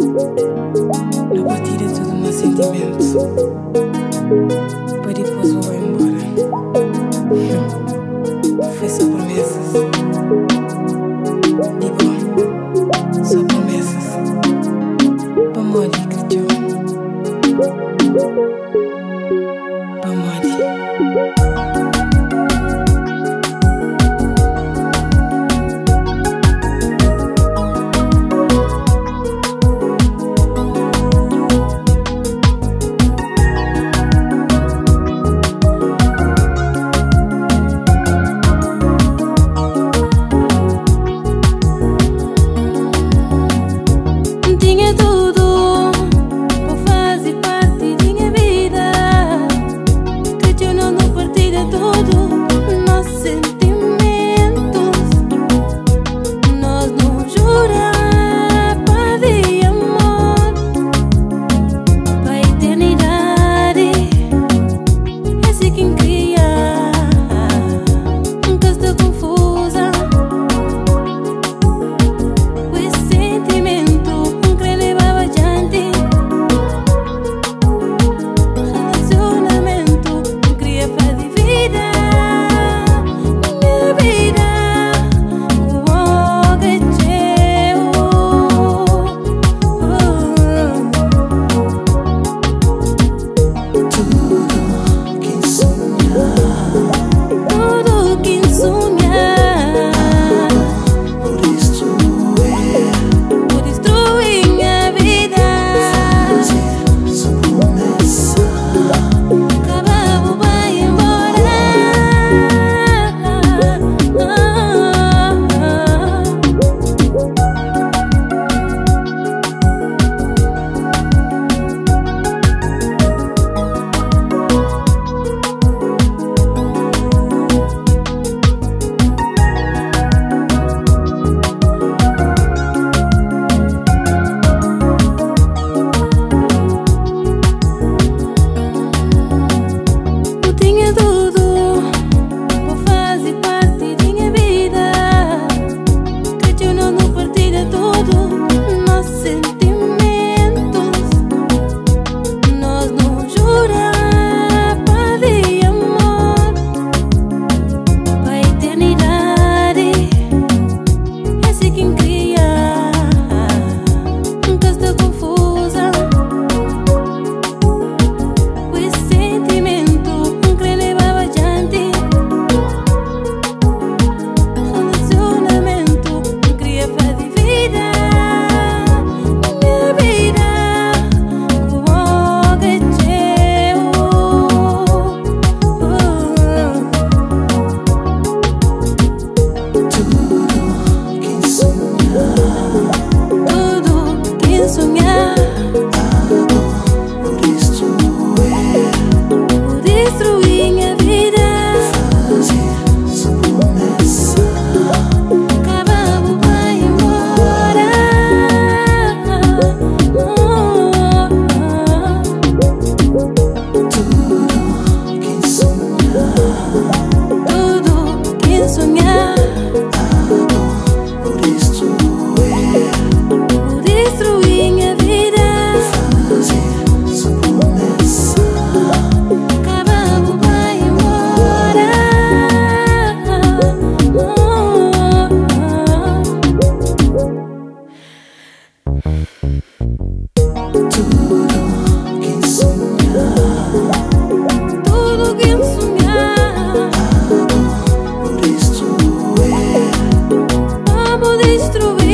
Nu partilha tudu nos sentimentu Pa dipôs bu bai nbóra Foi sô promesas Di bo, sô promesas Pamodi kretxeu Pamodi. N tinha tudu pa faze parti di nha vida. Kretxeu nos nu partilha tudu nos sentimentus. Nos nu jura paz y amor pa eternidadi. É si ki N kria. N ka sta konfuza ku es sentimentu. N kre lebaba dianti relasionamentu. N kria faze vida, nha vida ku bo kretxeu. Tudu ki N sunha. Tudu ki N sunha. Bu distrui. Bu distrui nha vida. Faze so promesa. Kaba bu bai nbóra. Bu tinha tudu pa faze parti di nha vida. Kretxeu nos nu partilha tudu nos sentimentus. Nos nu jura paz y amor pa eternidadi. É si ki N kria. N ka sta konfuza ku es sentimentu. N kre lebaba dianti relasionamentu. N kria faze vida, nha vida ku bo kretxeu. Tudu ki N sunha. Tudu ki N sunha. Abo bu distrui. Bu distrui nha vida. Faze so promesa. Kaba bu bai nbóra. Tudu ki N sunha. Tudu ki N sunha. Abo bu distrui. Bu distrui nha vida. Faze so promesa. Kaba bu bai nbóra. Tudu ki N sunha. Tudu ki N sunha. Abo bu distrui. Abo distrui.